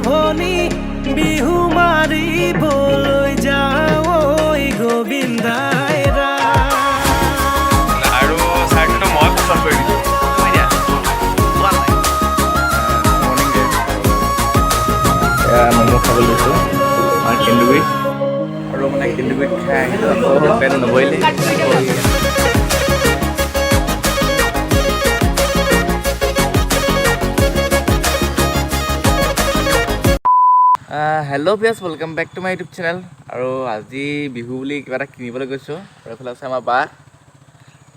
ভনী বিহু মাৰিবলৈ যাওঁ ঐ গোবিন্দাই। আৰু চাৰ্টটো মই পচন্দ কৰি দিছোঁ। দিয়া। মৰ্ণিং। এয়া ম'ম' খাবলৈ লৈছোঁ আমাৰ কেন্দুগুৰিত। আৰু মানে কেন্দুগুৰিত খাই আহিলোঁ, আকৌ পেট নভৰিলে। Hello viewers, welcome back to my YouTube channel. আৰু আজি বিহু বুলি কিবা এটা কিনিবলৈ গৈছোঁ। আৰু এইফালে আছে আমাৰ বা।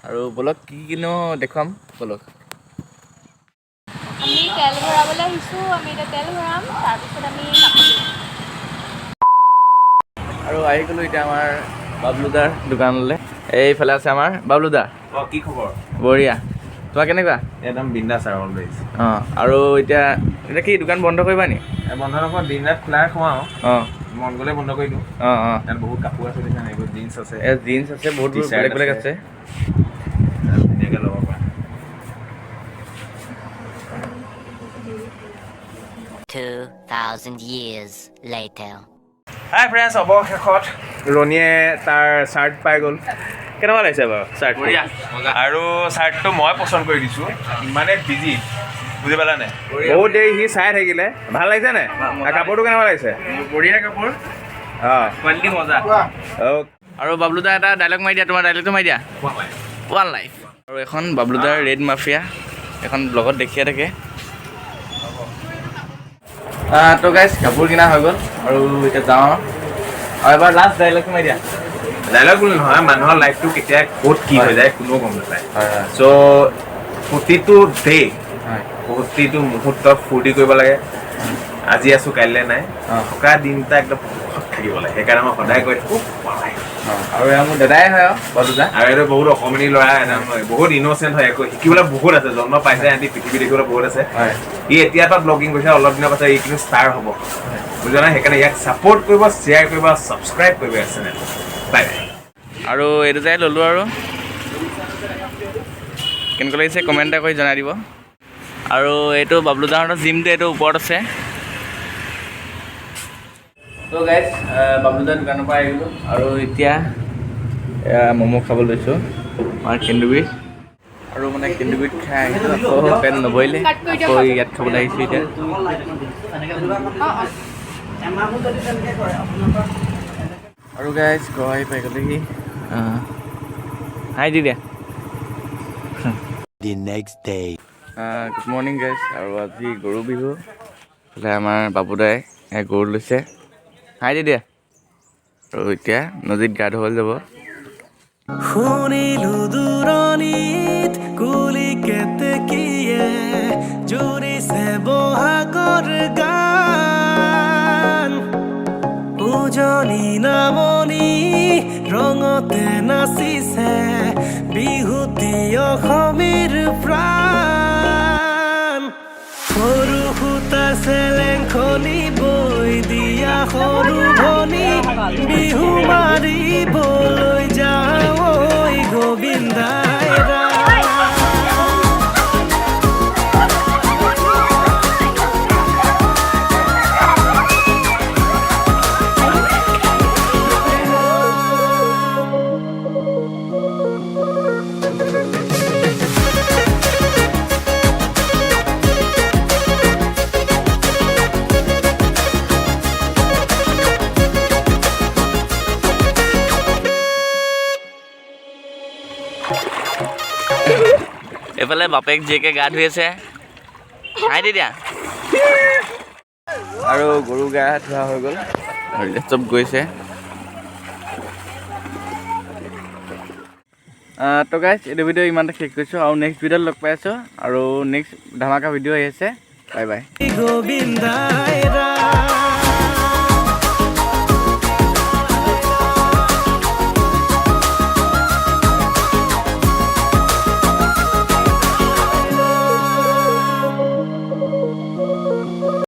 আৰু ব'লক, কি কিনো দেখুৱাম, ব'লক। আমি তেল ভৰাবলৈ আহিছোঁ। আমি এতিয়া তেল ভৰাম, তাৰপিছত আমি কাপোৰ কিনিম। আৰু আহি গ'লোঁ এতিয়া আমাৰ বাবলুদাৰ দোকানলৈ। এইফালে আছে আমাৰ বাবলুদা। অঁ, কি খবৰ? বঢ়িয়া, তোমাৰ কেনেকুৱা? একদম বিন্দাছ আৰু অলৱেজ। অঁ, আৰু এতিয়া এতিয়া কি দোকান বন্ধ কৰিবা নি? বন্ধ নকৰোঁ, দিন ৰাত খোলা ৰাখোঁ আৰু মন গ'লে বন্ধ কৰি দিওঁ। অঁ অঁ ইয়াত বহুত কাপোৰ আছে, দেখিছা নাই? এইবোৰ জিন্স আছে। এই জিন্স আছে, বহুত T-shirt বেলেগ বেলেগ আছে। আছে। ধুনীয়াকৈ ল'ব পাৰা। 2,000 years later. Hi friends, অৱশেষত ৰণীয়ে তাৰ চাৰ্ট পাই গ'ল। কেনেকুৱা লাগিছে বাৰু চাৰ্ট? বঢ়িয়া, মজা। আৰু চাৰ্টটো মই পচন্দ কৰি দিছোঁ। ইমানে বিজি, বুজি পালা নাই? বঢ়িয়া। বহুত দেৰি সি চাই থাকিলে। ভাল লাগিছে নে? মজা। আৰু কাপোৰটো কেনেকুৱা লাগিছে? বঢ়িয়া কাপোৰ। কোৱালিটি মজা। আৰু বাবলুদা, এটা ডাইলগ মাৰি দিয়া, তোমাৰ ডাইলগটো মাৰি দিয়া। One life. আৰু এখন বাবলুদাৰ ৰেড মাফিয়া, এখন ব্লগত দেখিয়ে থাকে। তো গাইজ, কাপোৰ কিনা হৈ গ'ল আৰু এতিয়া যাওঁ। আৰু এবাৰ লাষ্ট ডাইলগটো মাৰি দিয়া। ডাইলগ বুলি নহয়, মানুহৰ লাইফটো কেতিয়া ক'ত কি হৈ যায় কোনেও গম নাপায়। হয় হয় চ' প্ৰতিটো ডে, প্ৰতিটো মুহূৰ্তত ফূৰ্তি কৰিব লাগে। আজি আছো, কাইলৈ নাই। থকা দিনটা একদম সুখত থাকিব লাগে। সেইকাৰণে মই সদায় কৈ থাকোঁ, life। অঁ, আৰু এয়া মোৰ দাদাই হয় আৰু বাবলুদা। আৰু এইটো বহুত অকণমানি ল'ৰা একদম, বহুত ইন'চেণ্ট হয়। একো শিকিবলৈ বহুত আছে। জন্ম পাইছে, সিহঁতি পৃথিৱী দেখিবলৈ বহুত আছে। ই এতিয়াৰ পৰা ব্লগিং কৰিছে, অলপ দিনৰ পাছত ই কিন্তু ষ্টাৰ হ'ব, বুজা নাই? সেইকাৰণে ইয়াক ছাপৰ্ট কৰিব, শ্বেয়াৰ কৰিব, ছাবস্ক্ৰাইব কৰিব চেনেল। Bye bye. আৰু এইটো যাই ল'লোঁ। আৰু কেনেকুৱা লাগিছে কমেণ্ট এটা কৰি জনাই দিব। আৰু এইটো বাবলুদাহঁতৰ জিমটো এইটো ওপৰত আছে। তো গাইজ, বাবলুদাৰ দোকানৰ পৰা আহি গ'লোঁ আৰু এতিয়া এয়া ম'ম' খাব লৈছোঁ আমাৰ কেন্দুগুৰিত। আৰু মানে কেন্দুগুৰিত খাই আহিলোঁ, আকৌ পেট নভৰিলে, আকৌ ইয়াত খাবলৈ আহিছোঁ এতিয়া। অঁ অঁ আৰু গাইজ, ঘৰ আহি পাই গ'লেহি। হাই দি দিয়া। The next day. Good morning guys. আৰু আজি গৰু বিহু। এইফালে আমাৰ বাবুদাই এ গৰু লৈছে। হাই দি দিয়া। আৰু এতিয়া নদীত গা ধুবলৈ যাব। শুনিলো দূৰণিত কুলি কেতেকীয়ে জুৰিছে বহাগৰ গান। উজনি নামনি ৰঙতে নাচিছে বিহুতি অসমীৰ প্ৰাণ। সৰু সূতা চেলেংখনি বৈ দিয়া সৰু ভনী বিহু মাৰিবলৈ যাওঁ ঐ গোবিন্দাই। এইফালে বাপেক জীয়েকে গা ধুই আছে। হাই দি দিয়া। আৰু গৰু গা ধোৱা হৈ গ'ল আৰু এতিয়া চব গৈছে। তো গাইজ, এইটো ভিডিঅ' ইমানতে শেষ কৰিছোঁ আৰু নেক্সট ভিডিঅ'ত লগ পাই আছোঁ। আৰু নেক্সট ধামাকা ভিডিঅ' আহি আছে। Bye bye. গোবিন্দাই।